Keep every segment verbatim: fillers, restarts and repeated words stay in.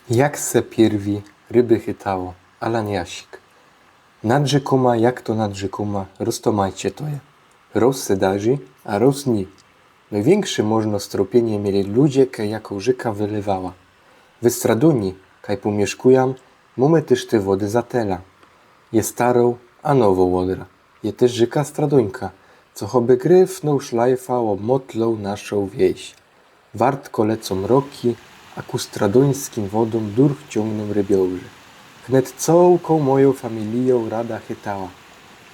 Jak se piyrwi ryby chytało? Alan Jasik. Nad rzykōma, jak to nad rzykōma, roztōmajcie to je. Roz se darzi, a roz ni. Nojwiynksze możno stropiynie mieli ludzie, kej jakŏ rzyka wylywała. We Stradōni, kaj pōmiyszkujōm, mōmy tyż tyj wody za tela. Je starŏ, a nowŏ Ôdra. Je tyż rzyka Stradōnka, co choby gryfnōm szlajfã ôbmotloł naszõ wieś. Wartko lecōm roki, a ku stradōńskim wodōm durch ciōngnōm rybiołże. Wnet cołkõ mojõ familijõ rada chytała.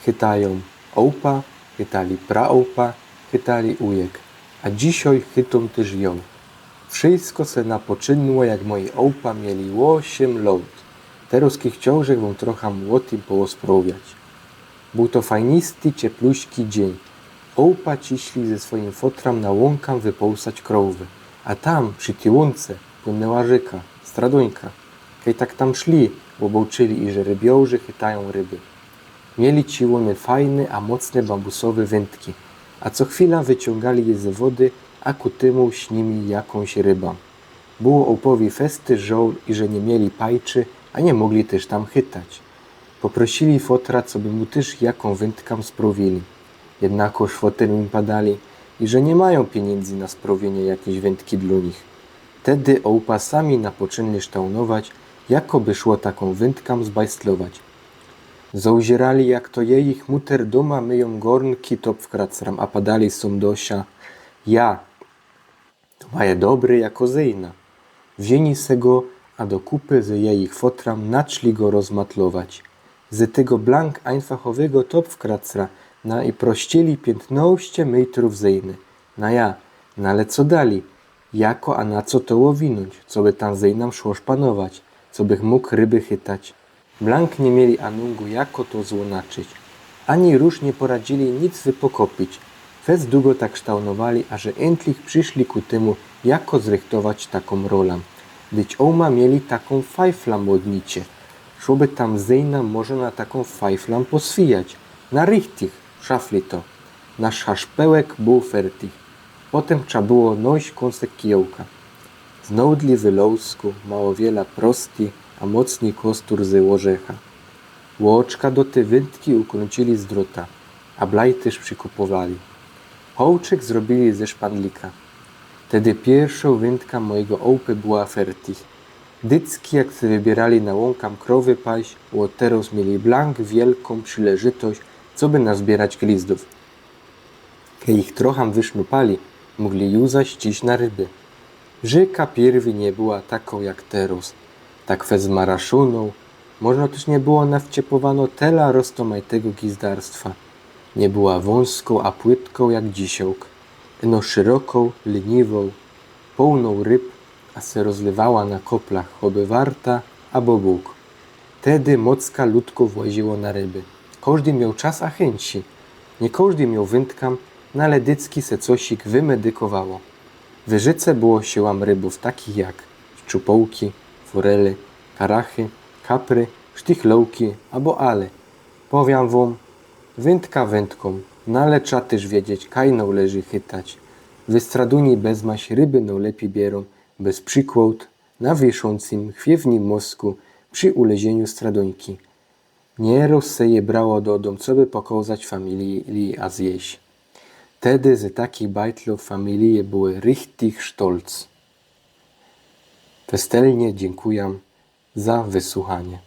Chytajōm ôłpa, chytali praôłpa, chytali ujek, a dzisiej chytōm tyż jŏ. Wszysko se napoczynło, jak moji ôłpa mieli ôsiym lŏt. Terŏz chciałbych wōm trocha ô tym porozprawiać. Bōł to fajnisti, ciepluśki dziyń. Ôłpa ciśli ze swojim fotram na łōnkã wypołsać krowy, a tam, przi tyj łōnce, płynyła rzyka, Stradōnka. Kej tak tam szli, ôbŏczyli, iże rybiołże chytajōm ryby. Mieli ci ôni fajne a mocne bambusowe wyntki, a co chwila wyciōngali je ze wody, a ku tymu śnili jakōś rybã. Było ôłpowi festy żŏl, iże niy mieli pajczy, a niy mogli tyż tam chytać. Poprosili fotra, coby mu tyż jakōm wyntkã sprŏwiyli. Jednakoż fotry im padali, iże niy majōm piyniyndzō na sprŏwiynie jakijś wyntki dlō nich. Tedy ôłpa sami napoczynli ształnować, jakoby szło takōm wyntkã zbajstlować. Zaujrzali, jak to jejich muter dōma myjōm gŏrnki topfkracrã, a padali sōm do sia: „Ja, to maje dobre jako zejna”. Wziyni se go, a do kupy ze jejich fotram naczli go rozmatlować. Ze tego blank ajnfachowego topfkracra na i prościli piyntnŏście mejtrōw zejny. Na ja, no ale co dali? Jako a na co to ôwinōńć, coby tã zejnã szło szpanować, cobych mōg ryby chytać? Blank niy mieli anōngu, jako to złōnaczyć. Ani rusz niy poradzili nic wypokopić. Fest dugo tak ształnowali, a że êntlich prziszli ku tymu, jako zrychtować takōm rolã. Dyć ôma mieli takōm fajflã młodnicie. Szłoby tã zejnã może na takōm fajflã poswijać. Na richtich, szafli to. Nasz haszpełek bōł fertich. Potym trza było nojś kōnsek kijołka. Znŏdli wy lowsku, mało wiela prosti, a mocni kostur ze ôrzecha. Ôczka do tyj wyntki ukrōncili z drōta, a blaj tyż przikupowali. Hołczyk zrobiyli ze szpandlika. Tedy piyrszŏ wyntka mojigo ôłpy była fertich. Dycki, jak se wybiyrzali na łōnkã krowy paś, ôd terŏz mieli blank wielkōm przileżytość, coby nazbiyrać glizdōw. Kej ich trochã wysznupali, mōgli ju zaś ciś na ryby. Rzyka piyrwi niy była takŏ jak terŏz. Tak fest zmaraszōnŏ, możno tyż niy było nawciepowano tela roztōmajtego gizdarstwa. Niy była wōnskŏ a płytkŏ jak dzisiołk, ino szyrokŏ, liniwŏ, połnŏ ryb, a se rozlywała na koplach, choby warta abo bōg. Tedy mocka ludkōw łaziło na ryby. Kożdy mioł czas a chynczi. Niy kożdy mioł wyntkã, no ale dycki se cosik wymedykowało. We rzyce było sie łam rybōw takich jak szczupołki, forele, karachy, kapry, sztychlołki abo ale. Powiym wōm, wyntka wyntkōm, no ale trza tyż wiedzieć, kaj nŏleży chytać. We Stradōni bezmaś ryby nojlepij bierōm bez przikłŏd na wiszōncym chwiewnym mosku przi ulezieniu Stradōnki. Niyroz se je brało do dōm, coby pokŏzać familiji a zjeść. Tedy ze takich bajtlōw familije były richtich sztolc. Festelnie dziynkuja za wysuchanie.